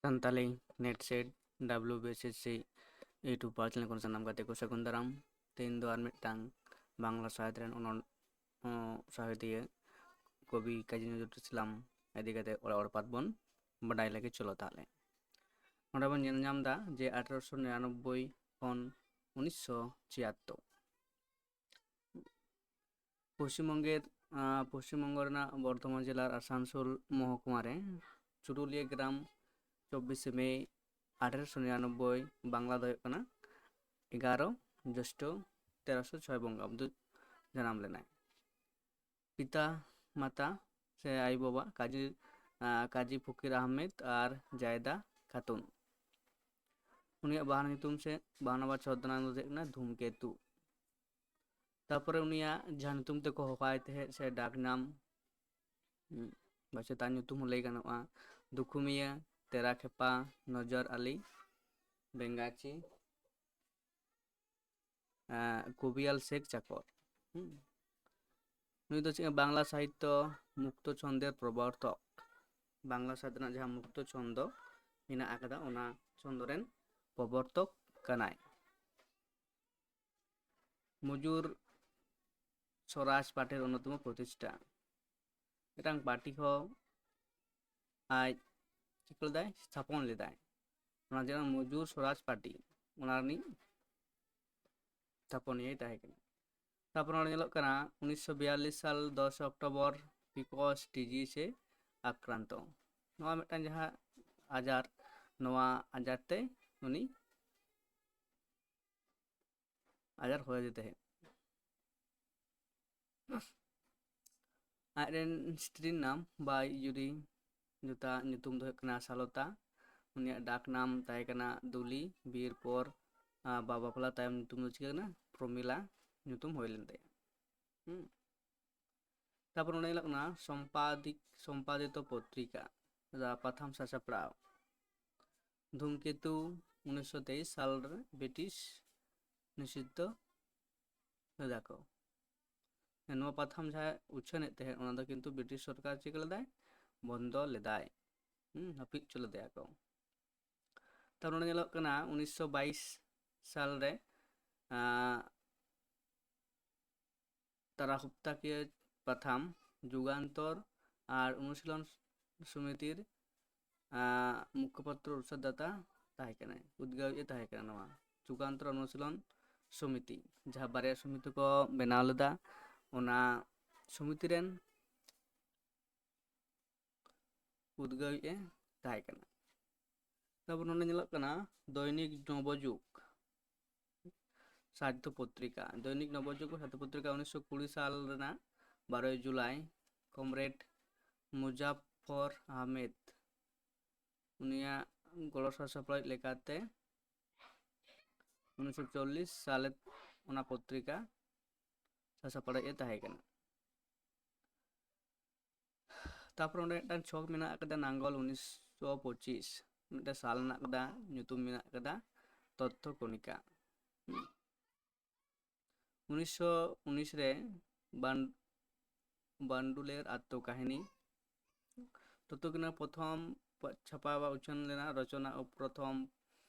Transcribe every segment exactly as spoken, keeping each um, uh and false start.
Santali NET SET WBSSC YouTube ᱯᱟᱨ channel ᱠᱷᱚᱱ ᱥᱟᱱᱟᱢ ᱜᱟᱛᱮ ᱠᱚ ᱥᱟᱹᱜᱩᱱ ᱫᱟᱨᱟᱢ᱾ ᱛᱮᱦᱮᱧ ᱫᱚ ᱟᱨ ᱢᱤᱫᱴᱟᱝ ᱵᱟᱝᱞᱟ ᱥᱟᱶᱦᱮᱫ ᱨᱮᱱ ᱚᱱᱚᱞ ᱦᱚᱸ ᱥᱟᱶᱦᱮᱫᱤᱭᱟᱹ ᱠᱚᱵᱤ ᱠᱟᱡᱤ ᱱᱚᱡᱨᱩᱞ ᱤᱥᱞᱟᱢ ᱤᱫᱤ ᱠᱟᱛᱮ ᱚᱲᱟᱜ ᱚᱲᱯᱟᱛ ᱵᱚᱱ ᱵᱟᱰᱟᱭ ᱞᱟᱹᱜᱤᱫ᱾ ᱪᱚᱞᱚ ᱛᱟᱦᱞᱮ ᱱᱚᱰᱮ ᱵᱚᱱ ᱧᱮᱞ ᱧᱟᱢ ᱮᱫᱟ ᱡᱮ ᱟᱴᱷᱨᱚᱥᱚ ᱱᱤᱨᱟᱱᱚᱵᱵᱳᱭ ᱠᱷᱚᱱ ᱩᱱᱤᱥᱥᱚ ᱪᱷᱤᱭᱟᱛᱛᱳᱨ᱾ ᱯᱚᱥᱪᱤᱢᱵᱚᱝᱜᱮᱨ ᱟᱸ, ᱯᱚᱥᱪᱤᱢᱵᱚᱝᱜᱚ ᱨᱮᱱᱟᱜ ᱵᱚᱨᱫᱷᱚᱢᱟᱱ ᱡᱮᱞᱟᱨ ᱟᱥᱟᱱᱥᱳᱞ ᱢᱚᱦᱚᱠᱩᱢᱟ ᱨᱮ ᱪᱩᱨᱩᱞᱤᱭᱟᱹ ᱜᱨᱟᱢ ᱪᱚᱵᱵᱤᱥᱮ ᱢᱮ ᱟᱴᱷᱮᱨᱚᱥᱚ ᱱᱤᱨᱟᱱᱚᱵᱵᱳᱭ, ᱵᱟᱝᱞᱟ ᱫᱚ ᱦᱩᱭᱩᱜ ᱠᱟᱱᱟ ᱮᱜᱟᱨᱚ ᱡᱳᱥᱴᱚ ᱛᱮᱨᱚᱥᱚ ᱪᱷᱚᱭ ᱵᱚᱸᱜᱟᱵᱫᱚ ᱡᱟᱱᱟᱢ ᱞᱮᱱᱟᱭ᱾ ᱯᱤᱛᱟ ᱢᱟᱛᱟ ᱥᱮ ᱟᱭᱳ ᱵᱟᱵᱟ ᱠᱟᱡᱤ ᱟᱸ, ᱠᱟᱡᱤ ᱯᱷᱚᱠᱤᱨ ᱟᱦᱢᱮᱫ ᱟᱨ ᱡᱟᱭᱫᱟ ᱠᱷᱟᱛᱩᱱ᱾ ᱩᱱᱤᱭᱟᱜ ᱵᱟᱦᱱᱟ ᱧᱩᱛᱩᱢ ᱥᱮ ᱵᱟᱦᱱᱟ ᱵᱟ ᱪᱷᱚᱫᱽᱫᱚ ᱱᱟᱢ ᱫᱚ ᱦᱩᱭᱩᱜ ᱠᱟᱱᱟ ᱫᱷᱩᱢᱠᱮᱛᱩ᱾ ᱛᱟᱯᱚᱨᱮ ᱩᱱᱤᱭᱟᱜ ᱡᱟᱦᱟᱸ ᱧᱩᱛᱩᱢ ᱛᱮᱠᱚ ᱦᱚᱦᱚᱣᱟᱭ ᱛᱟᱦᱮᱸᱫ ᱥᱮ ᱰᱟᱠ ᱱᱟᱢ, ᱦᱩᱸ, ᱵᱟ ᱪᱮᱛᱟᱱ ᱧᱩᱛᱩᱢ ᱦᱚᱸ ᱞᱟᱹᱭ ᱜᱟᱱᱚᱜᱼᱟ, ᱫᱩᱠᱷᱩᱢᱤᱭᱟᱹ, ᱛᱮᱨᱟ ᱠᱷᱮᱯᱟ, ᱱᱚᱡᱚᱨ ᱟᱞᱤ, ᱵᱮᱝᱜᱟᱪᱤ, ᱮᱸ, ᱠᱚᱵᱤᱭᱟᱞ ᱥᱮᱠ ᱪᱟᱠᱚᱨ᱾ ᱦᱩᱸ᱾ ᱱᱩᱭ ᱫᱚ ᱪᱮᱫ ᱵᱟᱝᱞᱟ ᱥᱟᱦᱤᱛᱛᱚ ᱢᱩᱠᱛᱚ ᱪᱷᱚᱱᱫᱮᱨ ᱯᱨᱚᱵᱚᱨᱛᱚᱠ, ᱵᱟᱝᱞᱟ ᱥᱟᱦᱤᱛᱛᱚ ᱨᱮᱱᱟᱜ ᱡᱟᱦᱟᱸ ᱢᱩᱠᱛᱚ ᱪᱷᱚᱱᱫᱚ ᱢᱮᱱᱟᱜ ᱟᱠᱟᱫᱟ, ᱚᱱᱟ ᱪᱷᱚᱱᱫᱚ ᱨᱮᱱ ᱯᱨᱚᱵᱚᱨᱛᱚᱠ ᱠᱟᱱᱟᱭ᱾ ᱢᱚᱡᱩᱨ ᱥᱚᱨᱟᱡᱽ ᱯᱟᱨᱴᱤ ᱨᱮ ᱚᱱᱱᱚᱛᱚᱢᱚ ᱯᱨᱚᱛᱤᱥᱴᱷᱟ᱾ ᱢᱤᱫᱴᱟᱝ ᱯᱟᱨᱴᱤ ᱦᱚᱸ ᱟᱡ ᱪᱤᱠᱟᱹ ᱞᱮᱫᱟᱭ, ᱛᱷᱟᱯᱚᱱ ᱞᱮᱫᱟᱭ᱾ ᱚᱱᱟ ᱡᱮᱢᱚᱱ ᱢᱚᱡᱩᱨ ᱥᱚᱨᱟᱡᱽ ᱯᱟᱨᱴᱤ, ᱚᱱᱟ ᱨᱤᱱᱤᱡ ᱛᱷᱟᱯᱚᱱᱤᱭᱟᱹᱭ ᱛᱟᱦᱮᱸ ᱠᱟᱱᱟ᱾ ᱛᱟᱯᱚᱨ ᱱᱚᱰᱮ ᱧᱮᱞᱚᱜ ᱠᱟᱱᱟ ᱩᱱᱤᱥᱥᱚ ᱵᱤᱭᱟᱞᱞᱤᱥ ᱥᱟᱞ ᱫᱚᱥ ᱚᱠᱴᱳᱵᱚᱨ ᱯᱤᱠᱚᱥ ᱰᱤᱡᱤᱡᱽ ᱮ ᱟᱠᱨᱟᱱᱛᱚ᱾ ᱱᱚᱣᱟ ᱢᱤᱫᱴᱟᱝ ᱡᱟᱦᱟᱸ ᱟᱡᱟᱨ, ᱱᱚᱣᱟ ᱟᱡᱟᱨ ᱛᱮ ᱩᱱᱤ ᱟᱡᱟᱨ ᱦᱩᱭ ᱟᱫᱮ ᱛᱟᱦᱮᱸᱫ᱾ ᱟᱡ ᱨᱮᱱ ᱥᱛᱨᱤ ᱱᱟᱢ ᱵᱟ ᱡᱩᱫᱤ ᱡᱩᱛᱟ ᱧᱩᱛᱩᱢ ᱫᱚ ᱦᱩᱭᱩᱜ ᱠᱟᱱᱟ ᱥᱟᱞᱚᱛᱟ᱾ ᱩᱱᱤᱭᱟᱜ ᱰᱟᱠ ᱱᱟᱢ ᱛᱟᱦᱮᱸ ᱠᱟᱱᱟ ᱫᱩᱞᱤ᱾ ᱵᱤᱭᱮᱨ ᱯᱚᱨ, ᱟᱸ, ᱵᱟ ᱵᱟᱯᱞᱟ ᱛᱟᱭᱚᱢ ᱧᱩᱛᱩᱢ ᱫᱚ ᱪᱤᱠᱟᱹ ᱠᱟᱱᱟ? ᱯᱨᱚᱢᱤᱞᱟ ᱧᱩᱛᱩᱢ ᱦᱩᱭ ᱞᱮᱱ ᱛᱟᱭᱟ᱾ ᱦᱩᱸ᱾ ᱛᱟᱯᱚᱨ ᱚᱸᱰᱮ ᱧᱮᱞᱚᱜ ᱠᱟᱱᱟ ᱥᱚᱢᱯᱟᱫᱤ-, ᱥᱚᱢᱯᱟᱫᱤᱛᱚ ᱯᱚᱛᱨᱤᱠᱟ, ᱡᱟᱦᱟᱸ ᱯᱟᱛᱷᱟᱢ ᱥᱟᱥᱟᱯᱲᱟᱣ᱾ ᱫᱷᱩᱢᱠᱮᱛᱩ ᱩᱱᱤᱥᱥᱚ ᱛᱮᱭᱤᱥ ᱥᱟᱞ ᱨᱮ ᱵᱨᱤᱴᱤᱥ ᱱᱤᱥᱤᱫᱽᱫᱷᱚ ᱞᱮᱫᱟ ᱠᱚ᱾ ᱱᱚᱣᱟ ᱯᱟᱛᱷᱟᱢ ᱡᱟᱦᱟᱸ ᱩᱪᱷᱟᱹᱱᱮᱫ ᱛᱟᱦᱮᱸᱫ, ᱚᱱᱟ ᱫᱚ ᱠᱤᱱᱛᱩ ᱵᱨᱤᱴᱤᱥ ᱥᱚᱨᱠᱟᱨ ᱪᱤᱠᱟᱹ ᱞᱮᱫᱟᱭ? ᱵᱚᱱᱫᱚ ᱞᱮᱫᱟᱭ᱾ ᱦᱩᱸ, ᱦᱟᱹᱯᱤᱫ ᱦᱚᱪᱚ ᱞᱮᱫᱮᱭᱟ ᱠᱚ᱾ ᱛᱟᱨ ᱱᱚᱰᱮ ᱧᱮᱞᱚᱜ ᱠᱟᱱᱟ ᱩᱱᱤᱥᱥᱚ ᱵᱟᱭᱤᱥ ᱥᱟᱞ ᱨᱮ ᱟᱸ, ᱛᱟᱨᱟ ᱦᱚᱯᱛᱟᱠᱤᱭᱟᱹ ᱯᱟᱛᱷᱟᱢ ᱡᱩᱜᱟᱱᱛᱚᱨ ᱟᱨ ᱚᱱᱩᱥᱤᱞᱚᱱ ᱥᱚᱢᱤᱛᱤᱨ ᱟᱸ, ᱢᱩᱠᱷᱚᱯᱟᱛᱨᱚ ᱩᱛᱥᱟᱦᱚᱫᱟᱛᱟ ᱛᱟᱦᱮᱸ ᱠᱟᱱᱟᱭ, ᱩᱫᱽᱜᱟᱹᱣᱤᱡ ᱮ ᱛᱟᱦᱮᱸ ᱠᱟᱱᱟ ᱱᱚᱣᱟ ᱡᱩᱜᱟᱱᱛᱚᱨ ᱚᱱᱩᱥᱤᱞᱚᱱ ᱥᱚᱢᱤᱛᱤ, ᱡᱟᱦᱟᱸ ᱵᱟᱨᱭᱟ ᱥᱚᱢᱤᱛᱤ ᱠᱚ ᱵᱮᱱᱟᱣ ᱞᱮᱫᱟ, ᱚᱱᱟ ᱥᱚᱢᱤᱛᱤ ᱨᱮᱱ ᱩᱫᱽᱜᱟᱹᱣᱤᱡ ᱮ ᱛᱟᱦᱮᱸ ᱠᱟᱱᱟ᱾ ᱛᱟᱨᱯᱚᱨ ᱱᱚᱰᱮ ᱧᱮᱞᱚᱜ ᱠᱟᱱᱟ ᱫᱚᱭᱱᱤᱠ ᱱᱚᱵᱚᱡᱩᱜᱽ ᱥᱟᱦᱤᱛᱛᱚ ᱯᱚᱛᱨᱤᱠᱟ, ᱫᱚᱭᱱᱤᱠ ᱱᱚᱵᱚᱡᱩᱜᱽ ᱥᱟᱦᱤᱛᱛᱚ ᱯᱚᱛᱨᱤᱠᱟ ᱩᱱᱤᱥᱥᱚ ᱠᱩᱲᱤ ᱥᱟᱞ ᱨᱮᱱᱟᱜ ᱵᱟᱨᱚᱭ ᱡᱩᱞᱟᱭ, ᱠᱚᱢᱨᱮᱰ ᱢᱩᱡᱟᱯᱷᱚᱨ ᱟᱦᱢᱮᱫ ᱩᱱᱤᱭᱟᱜ ᱜᱚᱲᱚ ᱥᱟᱥᱟᱯᱲᱟᱣᱤᱡ ᱞᱮᱠᱟᱛᱮ ᱩᱱᱤᱥᱥᱚ ᱪᱚᱞᱞᱤᱥ ᱥᱟᱞᱮ ᱚᱱᱟ ᱯᱚᱛᱨᱤᱠᱟ ᱥᱟᱥᱟᱯᱲᱟᱣᱤᱡ ᱮ ᱛᱟᱦᱮᱸ ᱠᱟᱱᱟ᱾ ᱛᱟᱨᱯᱚᱨ ᱚᱸᱰᱮ ᱢᱤᱫᱴᱟᱝ ᱪᱷᱚᱠ ᱢᱮᱱᱟᱜ ᱟᱠᱟᱫᱟ, ᱱᱟᱝᱜᱚᱞ ᱩᱱᱤᱥᱥᱚ ᱯᱚᱸᱪᱤᱥ, ᱢᱤᱫᱴᱟᱝ ᱥᱟᱞ ᱢᱮᱱᱟᱜ ᱟᱠᱟᱫᱟ, ᱧᱩᱛᱩᱢ ᱢᱮᱱᱟᱜ ᱟᱠᱟᱫᱟ ᱛᱚᱛᱛᱷᱚ ᱠᱚᱱᱤᱠᱟ᱾ ᱩᱱᱤᱥᱥᱚ ᱩᱱᱤᱥ ᱨᱮ ᱵᱟᱱ-, ᱵᱟᱱᱰᱩᱞᱮᱨ ᱟᱛᱛᱚ ᱠᱟᱹᱦᱱᱤ ᱛᱚᱛᱛᱷᱚ ᱠᱚᱱᱤᱠᱟ ᱯᱨᱚᱛᱷᱚᱢ ᱯᱟ-, ᱪᱷᱟᱯᱟ ᱵᱟ ᱩᱪᱷᱟᱹᱱ ᱞᱮᱱᱟ, ᱨᱚᱪᱚᱱᱟ ᱳ ᱯᱨᱚᱛᱷᱚᱢ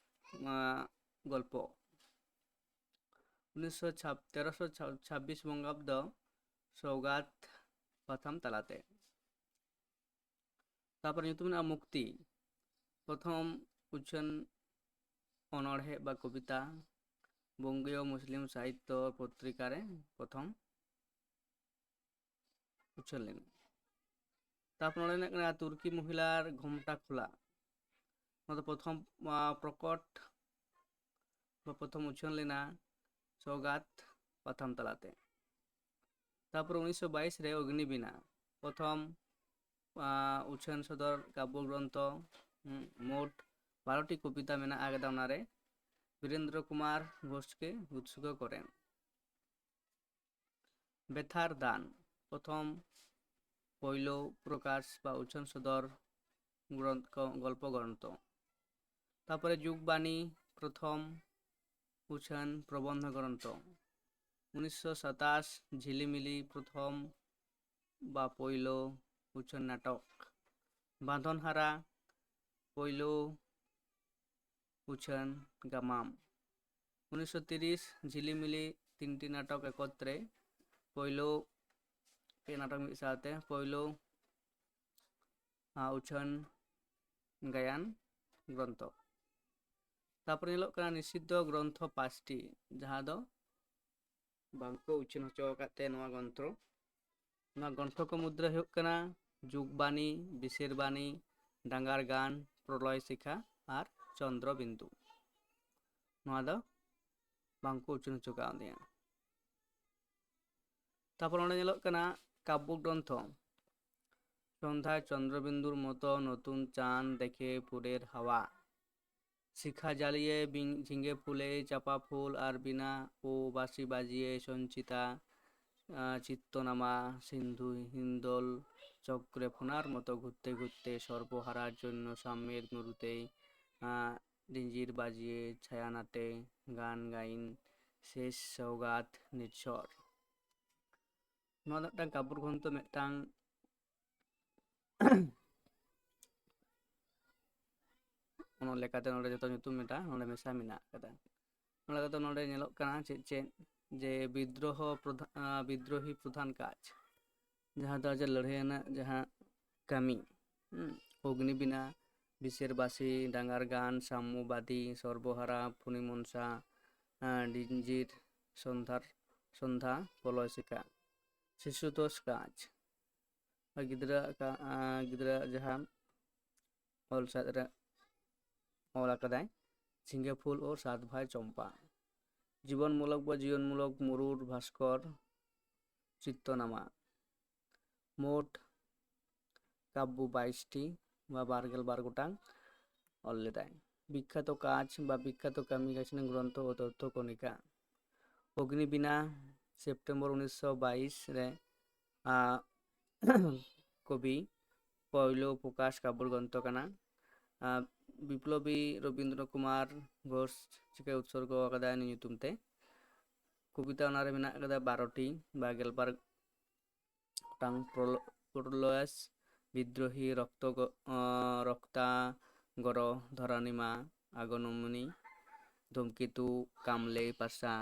ᱟᱸ, ᱜᱚᱞᱯᱚ᱾ ᱩᱱᱤᱥᱥᱚ ᱛᱮᱨᱚᱥᱚ ᱪᱷᱟᱵᱵᱤᱥ ᱵᱚᱸᱜᱟᱵᱫᱚ ᱥᱚᱣᱜᱟᱛ ᱯᱟᱛᱷᱟᱢ ᱛᱟᱞᱟᱛᱮ᱾ ᱛᱟᱨᱯᱚᱨ ᱧᱩᱛᱩᱢ ᱢᱮᱱᱟᱜᱼᱟ ᱢᱩᱠᱛᱤ, ᱯᱨᱚᱛᱷᱚᱢ ᱩᱪᱷᱟᱹᱱ ᱚᱱᱚᱬᱦᱮ ᱵᱟ ᱠᱚᱵᱤᱛᱟ, ᱵᱚᱝᱜᱤᱭᱚ ᱢᱩᱥᱞᱤᱢ ᱥᱟᱦᱤᱛᱛᱚ ᱯᱚᱛᱨᱤᱠᱟ ᱨᱮ ᱯᱨᱚᱛᱷᱚᱢ ᱩᱪᱷᱟᱹᱱ ᱞᱮᱱᱟ᱾ ᱛᱟᱨᱯᱚᱨ ᱱᱚᱰᱮ ᱢᱮᱱᱟᱜ ᱠᱟᱱᱟ ᱛᱩᱨᱠᱤ ᱢᱚᱦᱤᱞᱟᱨ ᱜᱷᱚᱢᱴᱟ ᱠᱷᱚᱞᱟ, ᱱᱚᱣᱟ ᱫᱚ ᱯᱨᱚᱛᱷᱚᱢ ᱟᱸ, ᱯᱨᱚᱠᱚᱴ ᱵᱟ ᱯᱨᱚᱛᱷᱚᱢ ᱩᱪᱷᱟᱹᱱ ᱞᱮᱱᱟ ᱥᱚᱣᱜᱟᱛ ᱯᱟᱛᱷᱟᱢ ᱛᱟᱞᱟᱛᱮ᱾ ᱛᱟᱨᱯᱚᱨ ᱩᱱᱤᱥᱥᱚ ᱵᱟᱭᱤᱥ ᱨᱮ ᱚᱜᱽᱱᱤᱵᱤᱱᱟ, ᱯᱨᱚᱛᱷᱚᱢ ᱟᱸ, ᱩᱪᱷᱟᱹᱱ ᱥᱚᱫᱚᱨ ᱠᱟᱵᱽᱵᱚ ᱜᱨᱚᱱᱛᱷᱚ, ᱦᱩᱸ, ᱢᱳᱴ ᱵᱟᱨᱚᱴᱤ ᱠᱚᱵᱤᱛᱟ ᱢᱮᱱᱟᱜ ᱟᱠᱟᱫᱟ ᱚᱱᱟᱨᱮ, ᱵᱤᱨᱮᱱᱫᱨᱚ ᱠᱩᱢᱟᱨ ᱜᱷᱳᱥ ᱜᱮ ᱩᱛᱥᱩᱠᱚ ᱠᱚᱨᱮᱱ᱾ ᱵᱮᱛᱷᱟᱨ ᱫᱟᱱ, ᱯᱨᱚᱛᱷᱚᱢ ᱯᱳᱭᱞᱳ ᱯᱨᱚᱠᱟᱥ ᱵᱟ ᱩᱪᱷᱟᱹᱱ ᱥᱚᱫᱚᱨ ᱜᱨᱚᱱᱛᱷ ᱠᱚ, ᱜᱚᱞᱯᱚ ᱜᱨᱚᱱᱛᱷᱚ᱾ ᱛᱟᱨᱯᱚᱨᱮ ᱡᱩᱜᱽᱵᱟণᱤ, ᱯᱨᱚᱛᱷᱚᱢ ᱩᱪᱷᱟᱹᱱ ᱯᱨᱚᱵᱚᱱᱫᱷᱚ ᱜᱨᱚᱱᱛᱷᱚ᱾ ᱩᱱᱤᱥᱥᱚ ᱥᱟᱛᱟᱥ ᱡᱷᱤᱞᱤᱢᱤᱞᱤ, ᱯᱨᱚᱛᱷᱚᱢ ᱵᱟ ᱯᱳᱭᱞᱳ ᱩᱪᱷᱟᱹᱱ ᱱᱟᱴᱚᱠ᱾ ᱵᱟᱸᱫᱷᱚᱱᱦᱟᱨᱟ, ᱯᱳᱭᱞᱳ ᱩᱪᱷᱟᱹᱱ ᱜᱟᱢᱟᱢ᱾ ᱩᱱᱤᱥᱥᱚ ᱛᱤᱨᱤᱥ ᱡᱷᱤᱞᱤᱢᱤᱞᱤ ᱛᱤᱱᱴᱤ ᱱᱟᱴᱚᱠ ᱮᱠᱚᱛᱨᱮ ᱯᱳᱭᱞᱳ, ᱯᱮ ᱱᱟᱴᱚᱠ ᱢᱤᱫ ᱥᱟᱶᱛᱮ ᱯᱳᱭᱞᱳ ᱟᱸ, ᱩᱪᱷᱟᱹᱱ ᱜᱟᱭᱟᱱ ᱜᱨᱚᱱᱛᱷᱚ᱾ ᱛᱟᱨᱯᱚᱨᱮ ᱧᱮᱞᱚᱜ ᱠᱟᱱᱟ ᱱᱤᱥᱤᱫᱽᱫᱷᱚ ᱜᱨᱚᱱᱛᱷᱚ ᱯᱟᱸᱪᱴᱤ, ᱡᱟᱦᱟᱸ ᱫᱚ ᱵᱟᱝᱠᱚ ᱩᱪᱷᱟᱹᱱ ᱦᱚᱪᱚ ᱟᱠᱟᱫ ᱛᱮ ᱱᱚᱣᱟ ᱜᱨᱚᱱᱛᱷᱚ᱾ ᱱᱚᱣᱟ ᱜᱨᱚᱱᱛᱷᱚ ᱠᱚ ᱢᱩᱫᱽᱨᱮ ᱦᱩᱭᱩᱜ ᱠᱟᱱᱟ ᱡᱩᱜᱽᱵᱟণᱤ, ᱵᱤᱥᱮᱨᱵᱟᱱᱤ, ᱰᱟᱸᱜᱟᱨ ᱜᱟᱱ, ᱯᱨᱚᱞᱚᱭ ᱥᱤᱠᱷᱟ ᱟᱨ ᱪᱚᱱᱫᱨᱚ ᱵᱤᱱᱫᱩ᱾ ᱱᱚᱣᱟ ᱫᱚ ᱵᱟᱝᱠᱚ ᱩᱪᱷᱟᱹᱱ ᱦᱚᱪᱚ ᱠᱟᱣᱫᱮᱭᱟ᱾ ᱛᱟᱨᱯᱚᱨ ᱚᱸᱰᱮ ᱧᱮᱞᱚᱜ ᱠᱟᱱᱟ ᱠᱟᱵᱽᱵᱚ ᱜᱨᱚᱱᱛᱷᱚ, সন্ধ্যায় চন্দ্রবিন্দুর মতো নতুন চাঁদ দেখে ভোরের হাওয়া। শিখা জ্বালিয়ে বিং-, ঝিঙে ফুলে চাপা ফুল আর বীণা ও বাঁশি বাজিয়ে সঞ্চিতা, আহ, চিত্তনামা সিন্ধু হিন্দল চক্রে ফোনার মতো ঘুরতে ঘুরতে সর্বহারার জন্য সাম্যের মরুতেই, আহ, ᱰᱤᱸᱡᱤᱨ ᱵᱟᱡᱤᱭᱮ ᱪᱷᱟᱭᱟᱱᱟᱛᱮ ᱜᱟᱱ ᱜᱟᱭᱤᱱ ᱥᱮᱥ ᱥᱚᱣᱜᱟᱛ ᱱᱤᱨᱡᱷᱚᱨ᱾ ᱱᱚᱣᱟ ᱫᱚ ᱢᱤᱫᱴᱟᱝ ᱠᱟᱵᱽᱵᱚ ᱜᱨᱚᱱᱛᱷᱚ, ᱢᱤᱫᱴᱟᱝ ᱚᱱᱟ ᱞᱮᱠᱟᱛᱮ ᱱᱚᱰᱮ ᱡᱚᱛᱚ ᱧᱩᱛᱩᱢ ᱢᱮᱱᱟᱜᱼᱟ, ᱱᱚᱰᱮ ᱢᱮᱥᱟ ᱢᱮᱱᱟᱜ ᱟᱠᱟᱫᱟ᱾ ᱚᱱᱟ ᱞᱮᱠᱟᱛᱮ ᱱᱚᱰᱮ ᱧᱮᱞᱚᱜ ᱠᱟᱱᱟ ᱪᱮᱫ ᱪᱮᱫ, ᱡᱮ ᱵᱤᱫᱽᱨᱳᱦᱚ ᱯᱨᱚᱫᱷᱟ-, ᱟᱸ, ᱵᱤᱫᱽᱨᱳᱦᱤ ᱯᱨᱚᱫᱷᱟᱱ ᱠᱟᱡᱽ, ᱡᱟᱦᱟᱸ ᱫᱚ ᱟᱡᱟᱜ ᱞᱟᱹᱲᱦᱟᱹᱭ ᱟᱱᱟᱜ ᱡᱟᱦᱟᱸ ᱠᱟᱹᱢᱤ, ᱦᱩᱸ, ᱚᱜᱽᱱᱤᱵᱤᱱᱟ, ᱵᱤᱥᱮᱨᱵᱟᱥᱤ, ᱰᱟᱸᱜᱟᱨ ᱜᱟᱱ, ᱥᱟᱢᱢᱚᱵᱟᱫᱤ, ᱥᱚᱨᱵᱚᱦᱟᱨᱟ, ᱯᱷᱩᱱᱤᱢᱚᱱᱥᱟ, ᱟᱸ, ᱰᱤᱧᱡᱤᱨ, ᱥᱚᱱᱫᱷᱟᱨ, ᱥᱚᱱᱫᱷᱟ, ᱯᱚᱞᱚᱭ ᱥᱤᱠᱟ, ᱥᱤᱥᱩᱛᱳᱥ ᱠᱟᱡᱽ, ᱜᱤᱫᱽᱨᱟᱹ ᱟᱜ, ᱟᱸ, ᱜᱤᱫᱽᱨᱟᱹ ᱟᱜ ᱡᱟᱦᱟᱸ ᱚᱞ ᱥᱟᱶᱦᱮᱫ ᱨᱮ ᱚᱞ ᱟᱠᱟᱫᱟᱭ, ᱡᱷᱤᱸᱜᱟᱹ ᱯᱷᱩᱞ ᱳ ᱥᱟᱛ ᱵᱷᱟᱭ ᱪᱚᱢᱯᱟ, ᱡᱤᱵᱚᱱᱢᱩᱞᱚᱠ ᱵᱟ ᱡᱤᱭᱚᱱᱢᱩᱞᱚᱠ ᱢᱩᱨᱩᱨ ᱵᱷᱟᱥᱠᱚᱨ ᱪᱤᱛᱛᱚᱱᱟᱢᱟ, ᱢᱳᱴ ᱠᱟᱵᱽᱵᱚ ᱵᱟᱭᱤᱥᱴᱤ ᱵᱟ ᱵᱟᱨᱜᱮᱞ ᱵᱟᱨ ᱜᱚᱴᱟᱝ ᱚᱞ ᱞᱮᱫᱟᱭ᱾ ᱵᱤᱠᱠᱷᱟᱛᱚ ᱠᱟᱡᱽ ᱵᱟ ᱵᱤᱠᱠᱷᱟᱛᱚ ᱠᱟᱹᱢᱤ ᱠᱟᱹᱥᱱᱤ ᱜᱨᱚᱱᱛᱷᱚ ᱳ ᱛᱚᱛᱛᱷᱚ ᱠᱚᱱᱤᱠᱟ᱾ ᱚᱜᱽᱱᱤᱵᱤᱱᱟ ᱥᱮᱯᱴᱮᱢᱵᱚᱨ ᱩᱱᱤᱥᱥᱚ ᱵᱟᱭᱤᱥ ᱨᱮ, ᱟ, ᱠᱚᱵᱤ ᱯᱳᱭᱞᱳ ᱯᱨᱚᱠᱟᱥ ᱠᱟᱵᱽᱵᱚ ᱜᱨᱚᱱᱛᱷᱚ ᱠᱟᱱᱟ᱾ ᱟ, ᱵᱤᱯᱞᱚᱵᱤ ᱨᱚᱵᱤᱱᱫᱨᱚ ᱠᱩᱢᱟᱨ ᱜᱷᱳᱥ ᱪᱤᱠᱟᱹ ᱩᱛᱥᱚᱨᱜᱚ ᱟᱠᱟᱫᱟᱭ ᱩᱱᱤ ᱧᱩᱛᱩᱢ ᱛᱮ᱾ ᱠᱚᱵᱤᱛᱟ ᱚᱱᱟᱨᱮ ᱢᱮᱱᱟᱜ ᱟᱠᱟᱫᱟ ᱵᱟᱨᱚᱴᱤ ᱵᱟ ᱜᱮᱞᱵᱟᱨ ᱜᱚᱴᱟᱝ᱾ ᱯᱨᱚᱞ-, ᱯᱨᱚᱞᱚᱭᱟᱥ, ᱵᱤᱫᱽᱨᱳᱦᱤ, ᱨᱚᱠᱛᱚ ᱜᱚ-, ᱚᱸ, ᱨᱚᱠᱛᱟᱜᱚᱨᱚ, ᱫᱷᱚᱨᱟᱱᱤᱢᱟ, ᱟᱜᱚᱱᱚᱢᱚᱱᱤ, ᱫᱷᱩᱢᱠᱮᱛᱩ, ᱠᱟᱢᱞᱮᱭ ᱯᱟᱥᱟ,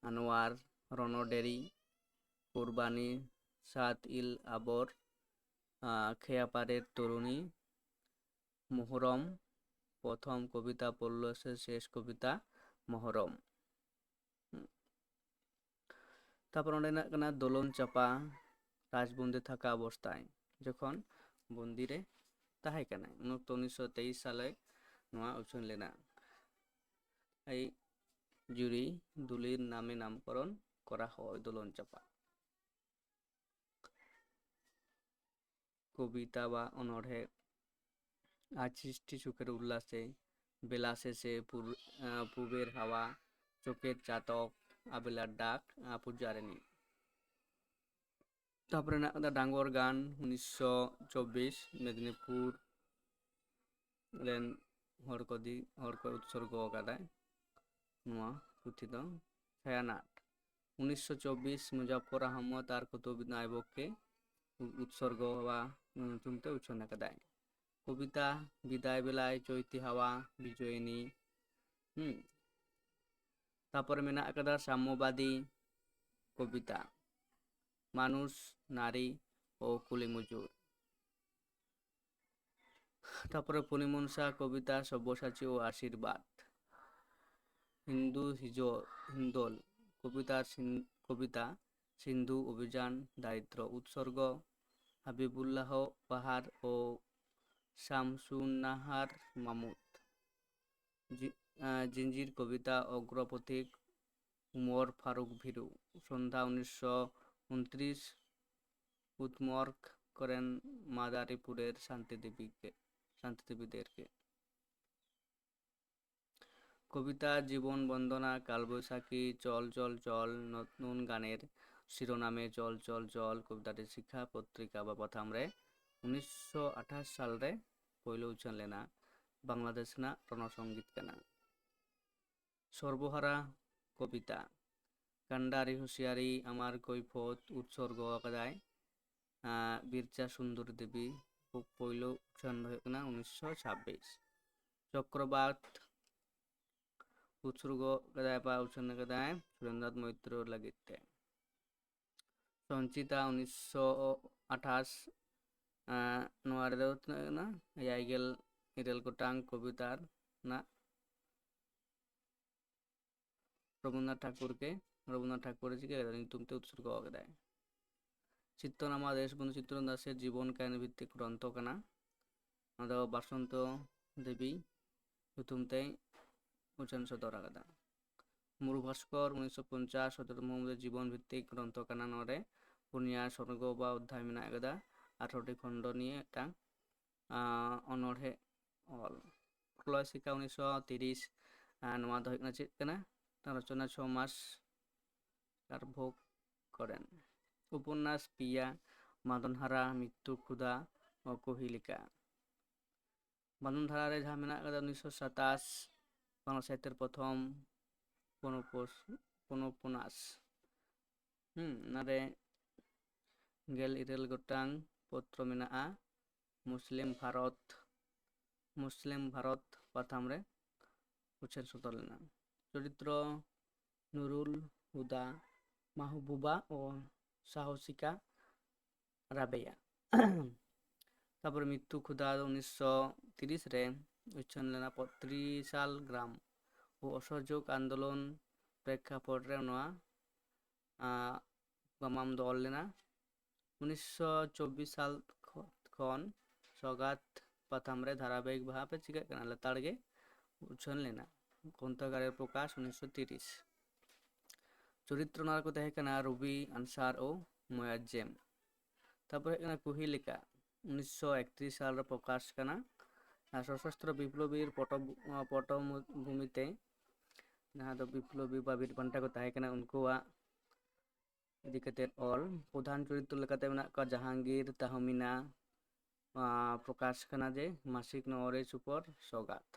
ᱟᱱᱣᱟᱨ, ᱨᱚᱱᱚᱰᱮᱨᱤ, ᱠᱩᱨᱵᱟᱱᱤ, ᱥᱟᱛ ᱤᱞ ᱟᱵᱚᱨ, ᱟᱸ, ᱠᱷᱮᱭᱟᱯᱟᱨᱮᱨ ᱛᱚᱨᱩᱱᱤ, ᱢᱚᱦᱚᱨᱚᱢ, ᱯᱨᱚᱛᱷᱚᱢ ᱠᱚᱵᱤᱛᱟ ᱯᱚᱞᱞᱚ ᱥᱮ ᱥᱮᱥ ᱠᱚᱵᱤᱛᱟ ᱢᱚᱦᱚᱨᱚᱢ᱾ ᱛᱟᱯᱚᱨ ᱚᱸᱰᱮ ᱦᱮᱱᱟᱜ ᱠᱟᱱᱟ ᱫᱳᱞᱚᱱ ᱪᱟᱯᱟ, ᱨᱟᱡᱽᱵᱚᱱᱫᱤ ᱛᱷᱟᱠᱟ ᱚᱵᱚᱥᱛᱷᱟᱭ, ᱡᱚᱠᱷᱚᱱ ᱵᱚᱱᱫᱤ ᱨᱮ ᱛᱟᱦᱮᱸ ᱠᱟᱱᱟᱭ, ᱩᱱ ᱚᱠᱛᱚ ᱩᱱᱤᱥᱥᱚ ᱛᱮᱭᱤᱥ ᱥᱟᱞᱮ ᱱᱚᱣᱟ ᱩᱪᱷᱟᱹᱱ ᱞᱮᱱᱟ᱾ ᱮᱭ ᱡᱩᱨᱤ ᱫᱩᱞᱤᱨ ᱱᱟᱢᱮ ᱱᱟᱢᱠᱚᱨᱚᱱ ᱠᱚᱨᱟ ᱦᱚᱭ ᱫᱳᱞᱚᱱ ᱪᱟᱯᱟ᱾ ᱠᱚᱵᱤᱛᱟ ᱵᱟ ᱚᱱᱚᱬᱦᱮ, ᱟᱡ ᱥᱨᱤᱥᱴᱤ ᱥᱩᱠᱷᱮᱨ ᱩᱞᱞᱟᱥᱮ, ᱵᱮᱞᱟᱥᱮᱥᱮ, ᱯᱩᱨ-, ᱟᱸ, ᱯᱩᱵᱮᱨ ᱦᱟᱣᱟ, ᱪᱳᱠᱮᱨ ᱪᱟᱛᱚᱠ, ᱟᱵᱮᱞᱟᱨ ᱰᱟᱠ, ᱟᱸ, ᱯᱩᱡᱟᱨᱤᱱᱤ᱾ ᱛᱟᱯᱚᱨᱮ ᱦᱮᱱᱟᱜ ᱟᱠᱟᱫᱟ ᱰᱟᱝᱜᱚᱨ ᱜᱟᱱ, ᱩᱱᱤᱥᱥᱚ ᱪᱚᱵᱵᱤᱥ, ᱢᱮᱫᱽᱱᱤᱯᱩᱨ ᱨᱮᱱ ᱦᱚᱲ ᱠᱚ ᱫᱤ-, ᱦᱚᱲ ᱠᱚ ᱩᱛᱥᱚᱨᱜᱚ ᱟᱠᱟᱫᱟᱭ ᱱᱚᱣᱟ ᱯᱩᱛᱷᱤ ᱫᱚ᱾ ᱪᱷᱟᱭᱟᱱᱟᱴ, ᱩᱱᱤᱥᱥᱚ ᱪᱚᱵᱵᱤᱥ, ᱢᱩᱡᱟᱯᱯᱚᱨ ᱟᱦᱢᱚᱫ ᱟᱨ ᱠᱩᱛᱩᱵᱩᱫᱫᱤᱱ ᱟᱭᱵᱚᱠ ᱠᱮ ᱩ-, ᱩᱛᱥᱚᱨᱜᱚ ᱦᱟᱣᱟ ᱧᱩᱛᱩᱢ ᱛᱮ ᱩᱪᱷᱟᱹᱱ ᱟᱠᱟᱫᱟᱭ᱾ ᱠᱚᱵᱤᱛᱟ ᱵᱤᱫᱟᱭ ᱵᱮᱞᱟᱭ, ᱪᱳᱭᱛᱤ ᱦᱟᱣᱟ, ᱵᱤᱡᱚᱭᱤᱱᱤ᱾ ᱦᱩᱸ᱾ ᱛᱟᱯᱚᱨᱮ ᱢᱮᱱᱟᱜ ᱟᱠᱟᱫᱟ ᱥᱟᱢᱭᱚᱵᱟᱫᱤ ᱠᱚᱵᱤᱛᱟ, ᱢᱟᱱᱩᱥ, ᱱᱟᱨᱤ ᱳ ᱠᱩᱞᱤ ᱢᱩᱡᱩᱨ᱾ ᱛᱟᱯᱚᱨᱮ ᱯᱩᱱᱤᱢᱚᱱᱥᱟ ᱠᱚᱵᱤᱛᱟ ᱥᱚᱵᱵᱚᱥᱟᱪᱤ ᱳ ᱟᱥᱤᱨᱵᱟᱫᱽ᱾ ᱦᱤᱱᱫᱩ ᱦᱤᱡᱚ-, ᱦᱤᱱᱫᱳᱞ ᱠᱚᱵᱤᱛᱟ ᱥᱤᱱ-, ᱠᱚᱵᱤᱛᱟ ᱥᱤᱱᱫᱷᱩ ᱚᱵᱷᱤᱡᱟᱱ, ᱫᱟᱨᱤᱫᱽᱨᱚ ᱩᱛᱥᱚᱨᱜᱚ, ᱦᱟᱵᱤᱵᱩᱞᱞᱟᱦ ᱯᱟᱦᱟᱨ ᱳ ᱥᱟᱢᱥᱩᱱᱱᱟᱦᱟᱨ ᱢᱟᱢᱩᱛ᱾ ᱡᱤ-, ᱟᱸ, ᱡᱤᱧᱡᱤᱨ ᱠᱚᱵᱤᱛᱟ ᱚᱜᱽᱨᱚᱯᱚᱛᱷᱤᱠ, ᱩᱢᱚᱨ ᱯᱷᱟᱨᱩᱠ ᱵᱷᱤᱨᱩ, ᱥᱚᱱᱫᱷᱟ ᱩᱱᱤᱥᱥᱚ ᱩᱱᱛᱨᱤᱥ, ᱩᱛᱢᱚᱨᱠ ᱠᱚᱨᱮᱱ ᱢᱟᱫᱟᱨᱤᱯᱩᱨᱮᱨ ᱥᱟᱱᱛᱤ ᱫᱮᱵᱤ ᱜᱮ, ᱥᱟᱱᱛᱤ ᱫᱮᱵᱤ ᱫᱮᱨ ᱜᱮ᱾ ᱠᱚᱵᱤᱛᱟ ᱡᱤᱵᱚᱱ ᱵᱚᱱᱫᱚᱱᱟ, ᱠᱟᱞ ᱵᱳᱭᱥᱟᱠᱷᱤ, ᱪᱚᱞ ᱪᱚᱞ ᱪᱚᱞ, ᱱᱚᱛᱩᱱ ᱜᱟᱱᱮᱨ ᱥᱤᱨᱳᱱᱟᱢᱮ ᱪᱚᱞ ᱪᱚᱞ ᱪᱚᱞ, ᱠᱚᱵᱤᱛᱟ ᱨᱤᱥᱤᱠᱷᱟ ᱯᱚᱛᱨᱤᱠᱟ ᱵᱟ ᱯᱟᱛᱷᱟᱢ ᱨᱮ ᱩᱱᱤᱥᱥᱚ ᱟᱴᱷᱟᱥ ᱥᱟᱞ ᱨᱮ ᱯᱳᱭᱞᱳ ᱩᱪᱷᱟᱹᱱ ᱞᱮᱱᱟ᱾ ᱵᱟᱝᱞᱟᱫᱮᱥ ᱨᱮᱱᱟᱜ ᱨᱚᱱᱚ ᱥᱚᱝᱜᱤᱛ ᱠᱟᱱᱟ᱾ ᱥᱚᱨᱵᱚᱦᱟᱨᱟ ᱠᱚᱵᱤᱛᱟ, ᱠᱟᱱᱰᱟᱨᱤ ᱦᱩᱥᱤᱭᱟᱨᱤ ᱟᱢᱟᱨ ᱠᱳᱭᱯᱷᱚᱛ ᱩᱛᱥᱚᱨᱜᱚ ᱟᱠᱟᱫᱟᱭ, ᱟᱸ, ᱵᱤᱨᱡᱟ ᱥᱩᱱᱫᱚᱨ ᱫᱮᱵᱤ᱾ ᱯᱳ-, ᱯᱳᱭᱞᱳ ᱩᱪᱷᱟᱹᱱ ᱫᱚ ᱦᱩᱭᱩᱜ ᱠᱟᱱᱟ ᱩᱱᱤᱥᱥᱚ ᱪᱷᱟᱵᱵᱤᱥ᱾ ᱪᱚᱠᱨᱚᱵᱟᱫ ᱩᱛᱥᱚᱨᱜᱚ ᱠᱟᱫᱟᱭ ᱵᱟ ᱩᱪᱷᱟᱹᱱ ᱠᱟᱫᱟᱭ ᱥᱩᱨᱮᱱᱫᱨᱚᱱᱟᱛᱷ ᱢᱳᱭᱛᱨᱚ ᱞᱟᱹᱜᱤᱫ ᱛᱮ᱾ ᱥᱚᱧᱪᱤᱛᱟ ᱩᱱᱤᱥᱥᱚ ᱟᱴᱷᱟᱥ, ᱮᱸ, ᱱᱚᱣᱟ ᱨᱮᱫᱚ ᱛᱤᱱᱟᱹᱜ ᱠᱟᱱᱟ? ᱮᱭᱟᱭ ᱜᱮᱞ ᱤᱨᱟᱹᱞ ᱜᱚᱴᱟᱝ ᱠᱚᱵᱤᱛᱟ ᱨᱮᱱᱟᱜ ᱨᱚᱵᱤᱱᱫᱨᱚᱱᱟᱛᱷ ᱴᱷᱟᱠᱩᱨ ᱜᱮ, ᱨᱚᱵᱤᱱᱫᱨᱚᱱᱟᱛᱷ ᱴᱷᱟᱠᱩᱨ ᱪᱤᱠᱟᱹ ᱠᱮᱫᱟ? ᱧᱩᱛᱩᱢ ᱛᱮ ᱩᱛᱥᱚᱨᱜᱚ ᱠᱮᱫᱟᱭ᱾ ᱪᱤᱛᱛᱚᱱᱟᱢᱟ ᱫᱮᱥᱵᱚᱱᱫᱷᱩ ᱪᱤᱛᱛᱚᱨᱚᱧᱡᱚᱱ ᱫᱟᱥᱮᱨ ᱡᱤᱵᱚᱱ ᱠᱟᱹᱦᱱᱤ ᱵᱷᱤᱛᱛᱤᱠ ᱜᱨᱚᱱᱛᱷᱚ ᱠᱟᱱᱟ᱾ ᱱᱚᱣᱟ ᱫᱚ ᱵᱟᱥᱚᱱᱛᱚ ᱫᱮᱵᱤ ᱧᱩᱛᱩᱢ ᱛᱮᱭ ᱩᱪᱷᱟᱹᱱ ᱥᱚᱫᱚᱨ ᱟᱠᱟᱫᱟ᱾ ᱢᱩᱨᱩ ᱵᱷᱟᱥᱠᱚᱨ ᱩᱱᱤᱥᱥᱚ ᱯᱚᱧᱪᱟᱥ ᱥᱚᱛᱨᱚ ᱢᱩᱦᱟᱢᱢᱚᱫ ᱡᱤᱵᱚᱱ ᱵᱷᱤᱛᱛᱤᱠ ᱜᱨᱚᱱᱛᱷᱚ ᱠᱟᱱᱟ᱾ ᱱᱚᱣᱟ ᱨᱮ ᱯᱩᱱᱭᱟ ᱥᱚᱨᱜᱚ ᱵᱟ ᱚᱫᱽᱫᱷᱟᱭ ᱢᱮᱱᱟᱜ ᱟᱠᱟᱫᱟ, ᱟᱴᱷᱨᱚᱴᱤ ᱠᱷᱚᱱᱰᱚ ᱱᱤᱭᱮ ᱢᱤᱫᱴᱟᱝ, ᱟᱸ, ᱚᱱᱚᱬᱦᱮ ᱚᱞ᱾ ᱠᱞᱚᱭᱥᱤᱠᱟ ᱩᱱᱤᱥᱥᱚ ᱛᱤᱨᱤᱥ, ᱟᱸ, ᱱᱚᱣᱟ ᱫᱚ ᱦᱩᱭᱩᱜ ᱠᱟᱱᱟ ᱪᱮᱫ ᱠᱟᱱᱟ? ᱨᱚᱪᱚᱱᱟ ᱪᱷᱚ ᱢᱟᱥ ᱠᱟᱨᱵᱷᱳᱜᱽ ᱠᱚᱨᱮᱱ᱾ ᱩᱯᱚᱱᱱᱟᱥ ᱯᱮᱭᱟ, ᱵᱟᱸᱫᱚᱱᱦᱟᱨᱟ, ᱢᱤᱛᱛᱩ ᱠᱷᱩᱫᱟ, ᱚ, ᱠᱩᱦᱤᱞᱤᱠᱟ᱾ ᱵᱟᱸᱫᱚᱱᱦᱟᱨᱟ ᱨᱮ ᱡᱟᱦᱟᱸ ᱢᱮᱱᱟᱜ ᱟᱠᱟᱫᱟ ᱩᱱᱤᱥᱥᱚ ᱥᱟᱛᱟᱥ, ᱵᱟᱝᱞᱟ ᱥᱟᱦᱤᱛᱛᱚ ᱨᱮ ᱯᱨᱚᱛᱷᱚᱢ ᱯᱚᱱᱚᱯᱚᱥ-, ᱯᱚᱱᱚᱯᱚᱱᱟᱥ᱾ ᱦᱩᱸ, ᱚᱱᱟᱨᱮ ᱜᱮᱞ ᱤᱨᱟᱹᱞ ᱜᱚᱴᱟᱝ ᱯᱚᱛᱨᱚ ᱢᱮᱱᱟᱜᱼᱟ᱾ ᱢᱩᱥᱞᱤᱢ ᱵᱷᱟᱨᱚᱛ, ᱢᱩᱥᱞᱤᱢ ᱵᱷᱟᱨᱚᱛ ᱯᱟᱛᱷᱟᱢ ᱨᱮ ᱩᱪᱷᱟᱹᱱ ᱥᱚᱫᱚᱨ ᱞᱮᱱᱟ᱾ ᱪᱚᱨᱤᱛᱨᱚ ᱱᱩᱨᱩᱞ ᱦᱩᱫᱟ, ᱢᱟᱦᱵᱩᱵᱟ ᱚ ᱥᱟᱦᱚᱥᱤᱠᱟ ᱨᱟᱵᱮᱭᱟ᱾ ᱛᱟᱯᱚᱨᱮ ᱢᱤᱛᱛᱩ ᱠᱷᱩᱫᱟ ᱫᱚ ᱩᱱᱤᱥᱥᱚ ᱛᱤᱨᱤᱥ ᱨᱮ ᱩᱪᱷᱟᱹᱱ ᱞᱮᱱᱟ᱾ ᱯᱚ-, ᱛᱨᱤᱥᱟᱞ ᱜᱨᱟᱢ ᱚ ᱚᱥᱚᱦᱚᱡᱳᱜᱽ ᱟᱱᱫᱳᱞᱚᱱ ᱯᱨᱮᱠᱠᱷᱟᱯᱚᱴ ᱨᱮ ᱱᱚᱣᱟ, ᱟᱸ, ᱜᱟᱢᱟᱢ ᱫᱚ ᱚᱞ ᱞᱮᱱᱟ᱾ ᱩᱱᱤᱥᱥᱚ ᱪᱚᱵᱵᱤᱥ ᱥᱟᱞ ᱠᱷᱚ-, ᱠᱷᱚᱱ ᱥᱚᱜᱟᱛ ᱯᱟᱛᱷᱟᱢ ᱨᱮ ᱫᱷᱟᱨᱟᱵᱟᱦᱤᱠ ᱵᱷᱟᱵᱮ ᱪᱤᱠᱟᱹᱜ ᱠᱟᱱᱟ, ᱞᱮᱛᱟᱲ ᱜᱮ ᱩᱪᱷᱟᱹᱱ ᱞᱮᱱᱟ᱾ ᱜᱨᱚᱱᱛᱷᱟᱜᱟᱨᱮᱨ ᱯᱨᱚᱠᱟᱥ ᱩᱱᱤᱥᱥᱚ ᱛᱤᱨᱤᱥ᱾ ᱪᱚᱨᱤᱛᱨᱚ ᱱᱚᱣᱟ ᱨᱮᱠᱚ ᱛᱟᱦᱮᱸ ᱠᱟᱱᱟ ᱨᱚᱵᱤ, ᱟᱱᱥᱟᱨ ᱳ ᱢᱚᱭᱟᱡᱽᱡᱮᱢ᱾ ᱛᱟᱯᱚᱨᱮ ᱦᱩᱭᱩᱜ ᱠᱟᱱᱟ ᱠᱩᱦᱤᱞᱤᱠᱟ, ᱩᱱᱤᱥᱥᱚ ᱮᱠᱛᱨᱤᱥ ᱥᱟᱞ ᱨᱮ ᱯᱨᱚᱠᱟᱥ ᱠᱟᱱᱟ᱾ ᱟᱨ ᱥᱚᱥᱚᱥᱛᱨᱚ ᱵᱤᱯᱞᱚᱵᱤ ᱯᱚᱴᱚ-, ᱯᱚᱴᱚᱵᱷᱩᱢᱤ ᱛᱮ, ᱡᱟᱦᱟᱸ ᱫᱚ ᱵᱤᱯᱞᱚᱵᱤ ᱵᱟ ᱵᱤᱨ ᱵᱟᱱᱴᱟ ᱠᱚ ᱛᱟᱦᱮᱸ ᱠᱟᱱᱟ, ᱩᱱᱠᱩᱣᱟᱜ ᱤᱫᱤ ᱠᱟᱛᱮᱫ ᱚᱞ᱾ ᱯᱨᱚᱫᱷᱟᱱ ᱪᱚᱨᱤᱛᱨᱚ ᱞᱮᱠᱟᱛᱮ ᱢᱮᱱᱟᱜ ᱠᱚᱣᱟ ᱡᱟᱦᱟᱝᱜᱤᱨ, ᱛᱟᱦᱢᱤᱱᱟ, ᱟᱸ, ᱯᱨᱚᱠᱟᱥ ᱠᱟᱱᱟ ᱡᱮ ᱢᱟᱥᱤᱠ ᱱᱚᱣᱨᱮ ᱥᱩᱯᱚᱨ ᱥᱚᱜᱟᱛ᱾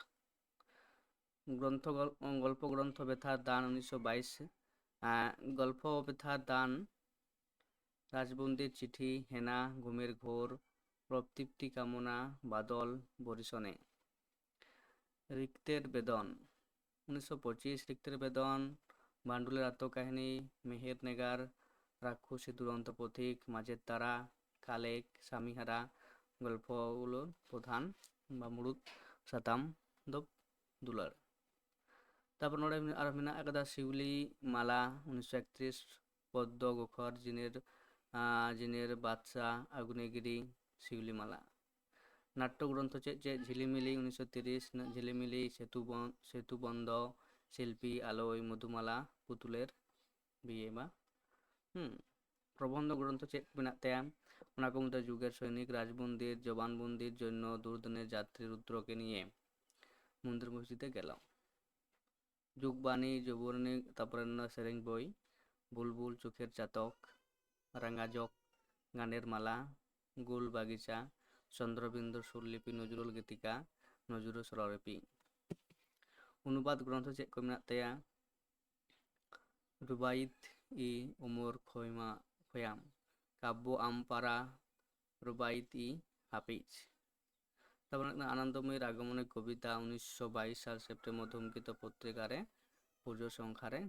ᱜᱨᱚᱱᱛᱷᱚ ᱜᱚᱞ-, ᱜᱚᱞᱯᱚ ᱜᱨᱚᱱᱛᱷᱚ ᱵᱮᱛᱷᱟ ᱫᱟᱱ ᱩᱱᱤᱥᱥᱚ ᱵᱟᱭᱤᱥ, ᱟᱸ, ᱜᱚᱞᱯᱚ ᱵᱮᱛᱷᱟ ᱫᱟᱱ, ᱨᱟᱡᱽᱵᱚᱱᱫᱤ ᱪᱤᱴᱷᱤ, ᱦᱮᱱᱟ, ᱜᱷᱩᱢᱮᱨ ᱜᱷᱳᱨ, ᱯᱨᱚᱛᱤᱯᱛᱤ ᱠᱟᱢᱚᱱᱟ, ᱵᱟᱫᱚᱞ, ᱵᱚᱨᱤᱥᱚᱱᱮ᱾ ᱨᱤᱠᱛᱮᱨ ᱵᱮᱫᱚᱱ, ᱩᱱᱤᱥᱥᱚ ᱯᱚᱸᱪᱤᱥ, ᱨᱤᱠᱛᱮᱨ ᱵᱮᱫᱚᱱ, ᱵᱟᱱᱰᱩᱞᱮᱨ ᱟᱛᱛᱚᱠᱟᱹᱦᱱᱤ, ᱢᱮᱦᱮᱨ ᱱᱮᱜᱟᱨ, ᱨᱟᱠᱠᱷᱩᱥᱤ ᱫᱩᱨᱚᱱᱛᱚ ᱯᱚᱛᱷᱤᱠ, ᱢᱟᱪᱮᱫ ᱛᱟᱨᱟ, ᱠᱟᱞᱮᱠ, ᱥᱟᱢᱤᱦᱟᱨᱟ, ᱜᱚᱞᱯᱷᱚ ᱩᱞᱩᱨ ᱯᱨᱚᱫᱷᱟᱱ ᱵᱟ ᱢᱩᱲᱩᱫ ᱥᱟᱛᱟᱢ ᱫᱚ ᱫᱩᱞᱟᱹᱲ᱾ ᱛᱟᱨᱯᱚᱨ ᱱᱚᱰᱮ ᱟᱨ ᱢᱮᱱᱟᱜ ᱟᱠᱟᱫᱟ ᱥᱤᱣᱞᱤ ᱢᱟᱞᱟ, ᱩᱱᱤᱥᱥᱚ ᱮᱠᱛᱨᱤᱥ, ᱯᱚᱫᱽᱫᱚ ᱜᱚᱠᱷᱚᱨ, ᱡᱤᱱᱮᱨ, ᱟᱸ, ᱡᱤᱱᱮᱨ ᱵᱟᱫᱥᱟ, ᱟᱜᱱᱮᱜᱤᱨᱤ, ᱥᱤᱣᱞᱤ ᱢᱟᱞᱟ᱾ ᱱᱟᱴᱴᱚ ᱜᱨᱚᱱᱛᱷᱚ ᱪᱮᱫ ᱪᱮᱫ? ᱡᱷᱤᱞᱤᱢᱤᱞᱤ, ᱩᱱᱤᱥᱥᱚ ᱛᱤᱨᱤᱥ, ᱱᱟ-, ᱡᱷᱤᱞᱤᱢᱤᱞᱤ, ᱥᱮᱛᱩ ᱵᱚᱱ-, ᱥᱮᱛᱩ ᱵᱚᱱᱫᱚ, ᱥᱤᱞᱯᱤ, ᱟᱞᱳᱭ, ᱢᱚᱫᱷᱩᱢᱟᱞᱟ, ᱯᱩᱛᱩᱞᱮᱨ ᱵᱤᱭᱮ ᱵᱟ᱾ ᱦᱩᱸ᱾ ᱯᱨᱚᱵᱚᱱᱫᱷᱚ ᱜᱨᱚᱱᱛᱷᱚ ᱪᱮᱫ ᱠᱚ ᱢᱮᱱᱟᱜ ᱛᱟᱭᱟ? ᱚᱱᱟ ᱠᱚ ᱢᱩᱫᱽᱨᱮ ᱡᱩᱜᱮᱨ ᱥᱚᱭᱱᱤᱠ, ᱨᱟᱡᱽ ᱢᱚᱱᱫᱤᱨ, ᱡᱚᱵᱟᱱ ᱢᱚᱱᱫᱤᱨ, ᱡᱚᱭᱱᱚ, ᱫᱩᱨᱫᱚᱱᱮᱨ ᱡᱟᱛᱨᱤ, ᱨᱩᱫᱨᱚ ᱠᱮ ᱱᱤᱭᱮ᱾ ᱢᱚᱱᱫᱤᱨ ᱢᱚᱥᱡᱤᱫ ᱮ ᱜᱮᱞᱟᱣ᱾ ᱡᱩᱜᱽᱵᱟᱱᱤ, ᱡᱚᱵᱚᱨᱱᱤ, ᱛᱟᱨᱯᱚᱨᱮ ᱱᱚᱣᱟ ᱥᱮᱨᱮᱧ ᱵᱳᱭ, ᱵᱩᱞᱵᱩᱞ, ᱪᱳᱠᱷᱮᱨ ᱪᱟᱛᱚᱠ, ᱨᱟᱸᱜᱟᱡᱚᱠ, ᱜᱟᱸᱰᱮᱨ ᱢᱟᱞᱟ, ᱜᱳᱞ ᱵᱟᱜᱤᱪᱟ, ᱪᱚᱱᱫᱨᱚᱵᱤᱱᱫᱩ, ᱥᱩᱨᱞᱤᱯᱤ, ᱱᱚᱡᱨᱩᱞ ᱜᱤᱛᱤᱠᱟ, ᱱᱚᱡᱨᱩᱞ ᱥᱚᱨᱚᱞᱤᱯᱤ᱾ ᱚᱱᱩᱵᱟᱫ ᱜᱨᱚᱱᱛᱷᱚ ᱪᱮᱫ ᱠᱚ ᱢᱮᱱᱟᱜ ᱛᱟᱭᱟ? ᱨᱩᱵᱟᱭᱤᱛ ᱤ ᱩᱢᱚᱨ ᱠᱷᱚᱭᱢᱟ, ᱠᱷᱚᱭᱟᱢ, ᱠᱟᱵᱵᱚ ᱟᱢᱯᱟᱨᱟ, ᱨᱩᱵᱟᱭᱤᱛ ᱤ ᱦᱟᱯᱤᱡ᱾ ᱛᱟᱨᱯᱚᱨ ᱢᱮᱱᱟᱜ ᱠᱟᱱᱟ ᱟᱱᱚᱱᱫᱚᱢᱚᱭᱤ ᱨᱟᱜᱚᱢᱚᱱᱤ ᱠᱚᱵᱤᱛᱟ, ᱩᱱᱤᱥᱥᱚ ᱵᱟᱭᱤᱥ ᱥᱟᱞ ᱥᱮᱯᱴᱮᱢᱵᱚᱨ ᱫᱷᱩᱢᱠᱮᱛᱩ ᱯᱚᱛᱨᱤᱠᱟ ᱨᱮ ᱯᱩᱡᱟᱹ ᱥᱚᱝᱠᱷᱟ ᱨᱮ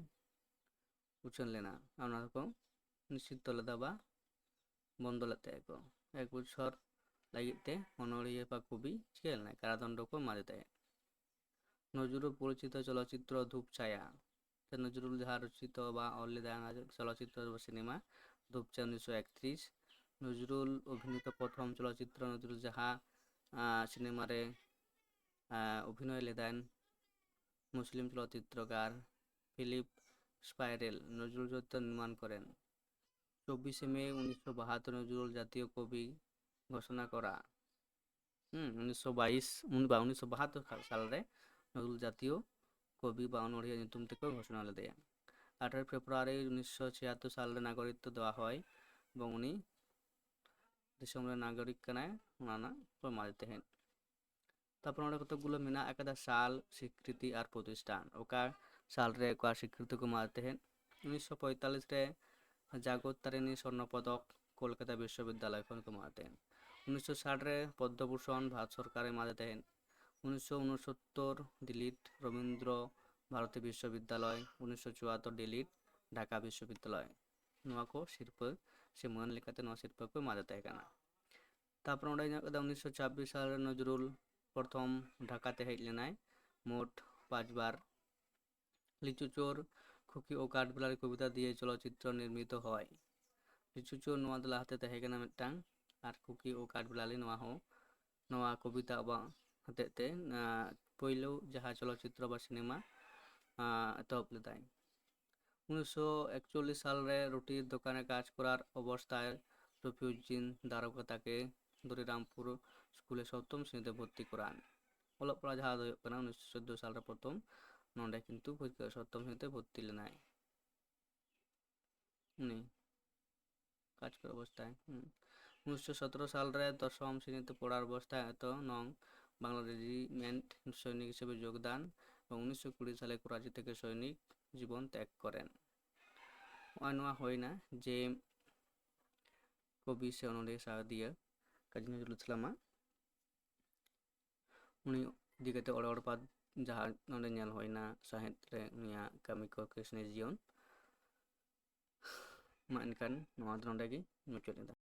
ᱩᱪᱷᱟᱹᱱ ᱞᱮᱱᱟ᱾ ᱟᱨ ᱚᱱᱟ ᱫᱚᱠᱚ ᱱᱤᱥᱤᱫᱷ ᱞᱮᱫᱟ ᱵᱟ ᱵᱚᱱᱫᱚ ᱞᱮᱫ ᱛᱟᱦᱮᱸ ᱠᱚ᱾ ᱮᱠ ᱵᱚᱪᱷᱚᱨ ᱞᱟᱹᱜᱤᱫ ᱛᱮ ᱚᱱᱚᱲᱦᱤᱭᱟᱹ ᱵᱟ ᱠᱚᱵᱤ ᱪᱤᱠᱟᱹ ᱞᱮᱱᱟᱭ? ᱠᱟᱨᱟᱫᱚᱱᱰᱚ ᱠᱚ ᱮᱢᱟᱫᱮ ᱛᱟᱦᱮᱸᱫ᱾ ᱱᱚᱡᱨᱩᱞ ᱯᱚᱨᱤᱪᱤᱛᱚ ᱪᱚᱞᱚᱪᱤᱛᱨᱚ ᱫᱷᱩᱯ ᱪᱷᱟᱭᱟ, ᱥᱮ ᱱᱚᱡᱨᱩᱞ ᱡᱟᱦᱟᱸ ᱨᱚᱪᱤᱛᱚ ᱵᱟ ᱚᱞ ᱞᱮᱫᱟᱭ ᱚᱱᱟ ᱪᱚᱞᱚᱪᱤᱛᱨᱚ ᱵᱟ ᱥᱤᱱᱮᱢᱟ ᱫᱷᱩᱯ ᱪᱷᱟᱭᱟ ᱩᱱᱤᱥᱥᱚ ᱮᱠᱛᱨᱤᱥ᱾ ᱱᱚᱡᱨᱩᱞ ᱚᱵᱷᱤᱱᱤᱛᱚ ᱯᱨᱚᱛᱷᱚᱢ ᱪᱚᱞᱚᱪᱤᱛᱨᱚ ᱱᱚᱡᱨᱩᱞ ᱡᱟᱦᱟᱸ, ᱟᱸ, ᱥᱤᱱᱮᱢᱟ ᱨᱮ, ᱟᱸ, ᱚᱵᱷᱤᱱᱚᱭ ᱞᱮᱫᱟᱭ ᱢᱩᱥᱞᱤᱢ ᱪᱚᱞᱚᱪᱤᱛᱨᱚᱠᱟᱨ ᱯᱷᱤᱞᱤᱯ ᱥᱯᱟᱭᱨᱮᱞ ᱱᱚᱡᱨᱩᱞ ᱪᱚᱞᱚᱪᱤᱛᱨᱚ ᱱᱤᱨᱢᱟᱱ ᱠᱚᱨᱮᱱ᱾ ᱪᱚᱵᱵᱤᱥᱮ ᱢᱮ ᱩᱱᱤᱥᱥᱚ ᱵᱟᱦᱟᱛᱛᱳᱨ ᱱᱚᱡᱨᱩᱞ ᱡᱟᱛᱤᱭᱚ ᱠᱚᱵᱤ ᱜᱷᱳᱥᱚᱱᱟ ᱠᱚᱨᱟ᱾ ᱦᱩᱸ, ᱩᱱᱤᱥᱥᱚ ᱵᱟᱭᱤᱥ, ᱩᱱ-, ᱵᱟ, ᱩᱱᱤᱥᱥᱚ ᱵᱟᱦᱟᱛᱛᱳᱨ ᱠᱷᱟ-, ᱥᱟᱞ ᱨᱮ ᱱᱚᱡᱨᱩᱞ ᱡᱟᱛᱤᱭᱚ ᱠᱚᱵᱤ ᱵᱟ ᱚᱱᱚᱲᱦᱤᱭᱟᱹ ᱧᱩᱛᱩᱢ ᱛᱮᱠᱚ ᱜᱷᱳᱥᱚᱱᱟ ᱞᱮᱫᱮᱭᱟ᱾ ᱟᱴᱷᱟᱨᱚᱭ ᱯᱷᱮᱵᱽᱨᱩᱣᱟᱨᱤ ᱩᱱᱤᱥᱥᱚ ᱪᱷᱤᱭᱟᱛᱛᱳᱨ ᱥᱟᱞ ᱨᱮ ᱱᱟᱜᱚᱨᱤᱠᱛᱚ ᱫᱮᱣᱟ ᱦᱚᱭ ᱮᱵᱚᱝ ᱩᱱᱤ ᱫᱤᱥᱚᱢ ᱨᱮ ᱱᱟᱜᱚᱨᱤᱠ ᱠᱟᱱᱟᱭ, ᱚᱱᱟ ᱨᱮᱱᱟᱜ ᱠᱚ ᱮᱢᱟᱫᱮ ᱛᱟᱦᱮᱸᱫ᱾ ᱛᱟᱨᱯᱚᱨ ᱱᱚᱰᱮ ᱠᱚᱛᱚᱠ ᱜᱩᱞᱳ ᱢᱮᱱᱟᱜ ᱟᱠᱟᱫᱟ ᱥᱟᱞ, ᱥᱤᱠᱨᱤᱛᱤ ᱟᱨ ᱯᱨᱚᱛᱤᱥᱴᱷᱟᱱ, ᱚᱠᱟ ᱥᱟᱞ ᱨᱮ ᱚᱠᱟ ᱥᱤᱠᱨᱤᱛᱤ ᱠᱚ ᱮᱢᱟᱫᱮ ᱛᱟᱦᱮᱸᱫ᱾ ᱩᱱᱤᱥᱥᱚ ᱯᱚᱸᱭᱛᱟᱞᱞᱤᱥ ᱨᱮ ᱡᱟᱜᱚᱛ ᱛᱟᱨᱤᱱᱤ ᱥᱚᱨᱱᱚ ᱯᱚᱫᱚᱠ ᱠᱳᱞᱠᱟᱛᱟ ᱵᱤᱥᱥᱚᱵᱤᱫᱽᱫᱟᱞᱚᱭ ᱠᱷᱚᱱ ᱠᱚ ᱮᱢᱟᱫᱮ ᱛᱟᱦᱮᱸᱫ᱾ ᱩᱱᱤᱥᱥᱚ ᱥᱟᱴ ᱨᱮ ᱯᱚᱫᱽᱢᱚ ᱵᱷᱩᱥᱚᱱ ᱵᱷᱟᱨᱚᱛ ᱥᱚᱨᱠᱟᱨᱮ ᱮᱢᱟᱫᱮ ᱛᱟᱦᱮᱸᱫ᱾ ᱩᱱᱤᱥᱥᱚ ᱩᱱᱚᱥᱚᱛᱛᱚᱨ ᱰᱤᱞᱤᱴ ᱨᱚᱵᱤᱱᱫᱨᱚ ᱵᱷᱟᱨᱚᱛᱤ ᱵᱤᱥᱥᱚᱵᱤᱫᱽᱫᱟᱞᱚᱭ, ᱩᱱᱤᱥᱥᱚ ᱪᱩᱣᱟᱛᱛᱚᱨ ᱰᱤᱞᱤᱴ ᱰᱷᱟᱠᱟ ᱵᱤᱥᱥᱚᱵᱤᱫᱽᱫᱟᱞᱚᱭ᱾ ᱱᱚᱣᱟ ᱠᱚ ᱥᱤᱨᱯᱟᱹ ᱥᱮ ᱢᱟᱹᱱ ᱞᱮᱠᱟᱛᱮ ᱱᱚᱣᱟ ᱥᱤᱨᱯᱟᱹ ᱠᱚ ᱮᱢᱟᱫᱮ ᱛᱟᱦᱮᱸ ᱠᱟᱱᱟ᱾ ᱛᱟᱨᱯᱚᱨ ᱚᱸᱰᱮ ᱧᱮᱞ ᱠᱮᱫᱟ ᱩᱱᱤᱥᱥᱚ ᱪᱷᱟᱵᱵᱤᱥ ᱥᱟᱞ ᱨᱮ ᱱᱚᱡᱽᱨᱩᱞ ᱯᱨᱚᱛᱷᱚᱢ ᱰᱷᱟᱠᱟ ᱛᱮ ᱦᱮᱡ ᱞᱮᱱᱟᱭ ᱢᱳᱴ ᱯᱟᱸᱪ ᱵᱟᱨ᱾ ᱞᱤᱪᱩ ᱪᱳᱨ, ᱠᱷᱩᱠᱤ ᱳ ᱠᱟᱴᱵᱤᱞᱟᱨᱤ ᱠᱚᱵᱤᱛᱟ ᱫᱤᱭᱮ ᱪᱚᱞᱚᱛᱪᱤᱛᱨᱚ ᱱᱤᱨᱢᱤᱛᱚ ᱦᱚᱭ᱾ ᱞᱤᱪᱩ ᱪᱳᱨ ᱱᱚᱣᱟ ᱫᱚ ᱞᱟᱦᱟᱛᱮ ᱛᱟᱦᱮᱸ ᱠᱟᱱᱟ ᱢᱤᱫᱴᱟᱝ, ᱟᱨ ᱠᱷᱩᱠᱤ ᱳ ᱠᱟᱴᱵᱤᱞᱟᱨᱤ ᱱᱚᱣᱟ ᱦᱚᱸ, ᱱᱚᱣᱟ ᱠᱚᱵᱤᱛᱟ ᱟᱵᱚᱣᱟᱜ ᱦᱚᱛᱮᱡ ᱛᱮ, ᱟᱸ, ᱯᱳᱭᱞᱳ ᱡᱟᱦᱟᱸ ᱪᱚᱞᱚᱛᱪᱤᱛᱨᱚ ᱵᱟ ᱥᱤᱱᱮᱢᱟ, ᱟᱸ, ᱮᱛᱚᱦᱚᱵ ᱞᱮᱫᱟᱭ᱾ ᱩᱱᱤᱥᱥᱚ ᱮᱠᱪᱚᱞᱞᱤᱥ ᱥᱟᱞ ᱨᱮ ᱨᱩᱴᱤᱨ ᱫᱚᱠᱟᱱ ᱨᱮ ᱠᱟᱡᱽ ᱠᱚᱨᱟᱨ ᱚᱵᱚᱥᱛᱷᱟᱭ ᱨᱚᱯᱷᱤᱭᱩᱡᱽᱫᱤᱱ ᱫᱟᱨᱚᱠᱟ ᱛᱟᱠᱮ ᱫᱚᱨᱤᱨᱟᱢᱯᱩᱨ ᱥᱠᱩᱞ ᱨᱮ ᱥᱚᱯᱛᱚᱢ ᱥᱨᱮᱱᱤ ᱛᱮ ᱵᱷᱚᱨᱛᱤ ᱠᱚᱨᱟᱱ᱾ ᱚᱞᱚᱜ ᱯᱟᱲᱦᱟᱜ ᱡᱟᱦᱟᱸ ᱫᱚ ᱦᱩᱭᱩᱜ ᱠᱟᱱᱟ ᱩᱱᱤᱥᱥᱚ ᱪᱳᱫᱽᱫᱳ ᱥᱟᱞ ᱨᱮ ᱯᱨᱚᱛᱷᱚᱢ ᱱᱚᱰᱮ ᱠᱤᱱᱛᱩ ᱥᱚᱯᱛᱚᱢ ᱥᱨᱮᱱᱤ ᱛᱮ ᱵᱷᱚᱨᱛᱤ ᱞᱮᱱᱟᱭ᱾ ᱩᱱᱤ ᱠᱟᱡᱽ ᱠᱚᱨᱟᱣ ᱚᱵᱚᱥᱛᱷᱟᱭ, ᱦᱩᱸ᱾ ᱩᱱᱤᱥᱥᱚ ᱥᱚᱛᱨᱚ ᱥᱟᱞ ᱨᱮ ᱫᱚᱥᱚᱢ ᱥᱨᱮᱱᱤ ᱛᱮ ᱯᱚᱲᱟᱨ ᱚᱵᱚᱥᱛᱷᱟᱭ ᱮᱛᱚ ᱱᱚᱝ ᱵᱟᱝᱞᱟ ᱨᱮᱡᱤᱢᱮᱱᱴ ᱥᱚᱭᱱᱤᱠ ᱦᱤᱥᱟᱹᱵᱮ ᱡᱳᱜᱽᱫᱟᱱ ᱮᱵᱚᱝ ᱩᱱᱤᱥᱥᱚ ᱠᱩᱲᱤ ᱥᱟᱞᱮ ᱠᱚᱨᱟᱪᱤ ᱛᱮᱜᱮ ᱥᱚᱭᱱᱤᱠ ᱡᱤᱵᱚᱱ ᱛᱮᱜᱽ ᱠᱚᱨᱮᱱ᱾ ᱱᱚᱜᱼᱚᱭ ᱱᱚᱣᱟ ᱦᱩᱭᱱᱟ ᱡᱮ ᱠᱚᱵᱤ ᱥᱮ ᱚᱱᱚᱞᱤᱭᱟᱹ ᱥᱟᱶᱦᱮᱫᱤᱭᱟᱹ ᱠᱟᱡᱤ ᱱᱚᱡᱽᱨᱩᱞ ᱤᱥᱞᱟᱢᱟᱜ ᱩᱱᱤ ᱤᱫᱤ ᱠᱟᱛᱮ ᱚᱲ ᱚᱲ ᱯᱟᱛ ᱡᱟᱦᱟᱸ ᱱᱚᱰᱮ ᱧᱮᱞ ᱦᱩᱭᱱᱟ ᱥᱟᱶᱦᱮᱫ ᱨᱮ ᱩᱱᱤᱭᱟᱜ ᱠᱟᱹᱢᱤ ᱠᱚ ᱠᱨᱤᱥᱱᱤ ᱡᱤᱭᱚᱱ᱾ ᱢᱟ ᱮᱱᱠᱷᱟᱱ ᱱᱚᱣᱟ ᱫᱚ ᱱᱚᱰᱮ ᱜᱮ ᱢᱩᱪᱟᱹᱫ ᱮᱫᱟ᱾